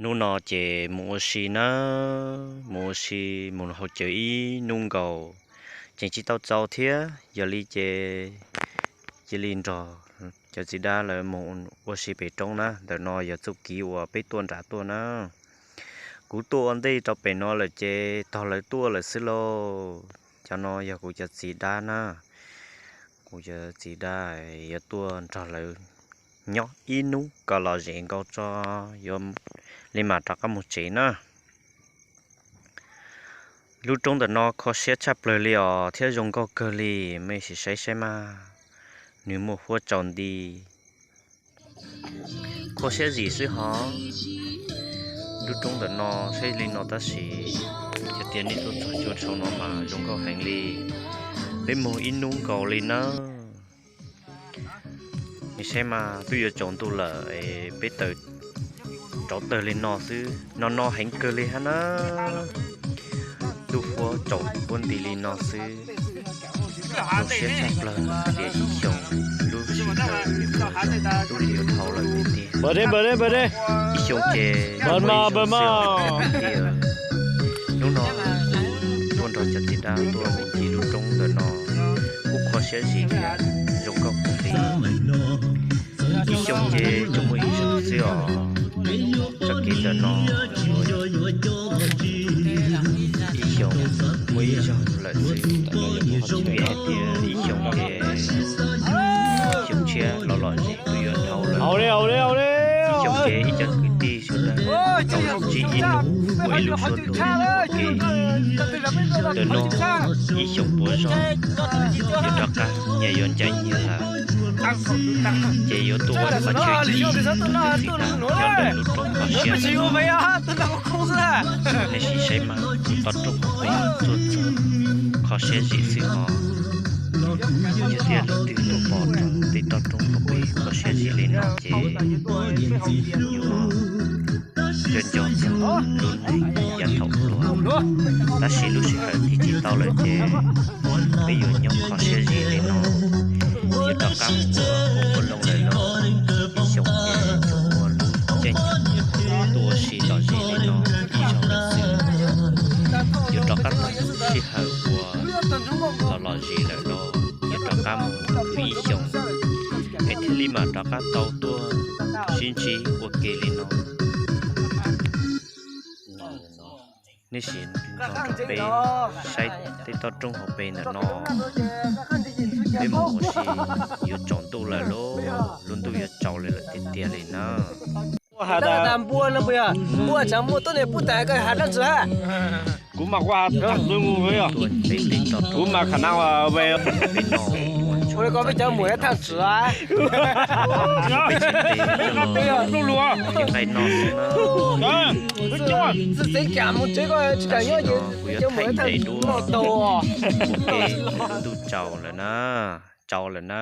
Hnub no ces mus ua si na, mus ua si mus haus cawv ib hnub nkaus, tseem tsis tau txaus thiab. Yog li ces cia li nrog cov txiv dab lawv mus ua si pem roob na. Ntawm no yog txuj kev uas peb tuaj nram tuaj na. Kuv tuaj ua ntej rau pem no lawm ces tog lawv tuaj lawm xwb lauj. Cov no yog kuv cov txiv dab na. Kuv cov txiv dab yuav tuaj nrog lawv nyob ib hnub kom lom zem nkaus tso, yuav li mam rov qab mus tsev na. Lub roob ntawm no kho siab tshaj plaws li os thiab zoo nkauj kawg li, mej sim saib saib mas, nws muaj huab tsaus nti, kho siab zim xwb hos. Lub roob ntawm no saib li no tab sis yog tias nej tuaj txog cua saum no mas zoo nkauj heev li. Peb mus ib hnub nkaus li na. Nej saib mas twb yuav tsaus ntuj lawm es peb tawm rauv tawg li no xwb, no no heev kawg li hab na. Lub huab tsaus huab nti li no xwb. Zoo siab tshaj plaws tias ib xyoos lub sij hawm lub li yuav dhau lawm tiag tiag. Ib xyoos ces zoo ib xyoos xwb os tiag. Hnub no kuv tuaj nrog cov txiv dab tuaj mus ncig lub roob ntawm no, kuj kho siab zim thiab zoo nkauj kawg li. Ib xyoos ces tsuas muaj ib zaug xwb os. Txoj kev ntawm no ib xyoos muaj ib zaug lawm xwb, vim hais tias ib xyoos ces xyoo tshiab los lom zem twb yuav dhau lawm. Ib xyoos ces ib cov kwv tij sawv daws tau los ntsib ib hnub ua ib lub suab hlub ua ke. Ntawm no ib xyoos puas zog yuav rov qab nyias yuav ncaim nyias lawm, ces yuav tuaj ua qhov chaw cim txiv dab nyob ntawm lub roob kho siab. Nej sim saib mas, toj roob hauv pes tuaj txog kho siab zim xwb hos. Yog tias leej twg tuaj pom rau tej toj roob hauv pes kho siab zim li no ces yuav nco nco txog lub neej yav thaum hluas. Tab sis lub sij hawm tiv tsis tau lawm ces peb yuav nyob kho siab zim li no. Yuav rov qab mus ua hauj lwm lawm lauj. Ib xyoos ces tsuas ua lub caij nyoog tuaj ua si lom zem li no ib zaug lawm xwb. Yuav rov qab tau sij hawm uas los lom zem lawm lauj, yuav rov qab mus ib xyoos es thiaj li mam rov qab tau tuaj sib ntsib ua ke li no. Nej sim nrog peb saib tej toj roob hauv pes ntawm no. Peb mus ua si yuav tsaus ntuj lawm lauj, lub ntuj yuav tsaus lawm tiag tiag li na. Npua no puas yog npua tsav muaj tuab neeg pub tas koj has dab tsi hab? Kuv mas kuv has thaj tswv mus, kuv mas kham na, ua li ko peb cov mus thaj tswv. Txij tsev kam mus tsev koj tsis kam nyob ces cov mus thaj tswv noj tau. Ntuj tsaus lawm na, tsaus lawm na.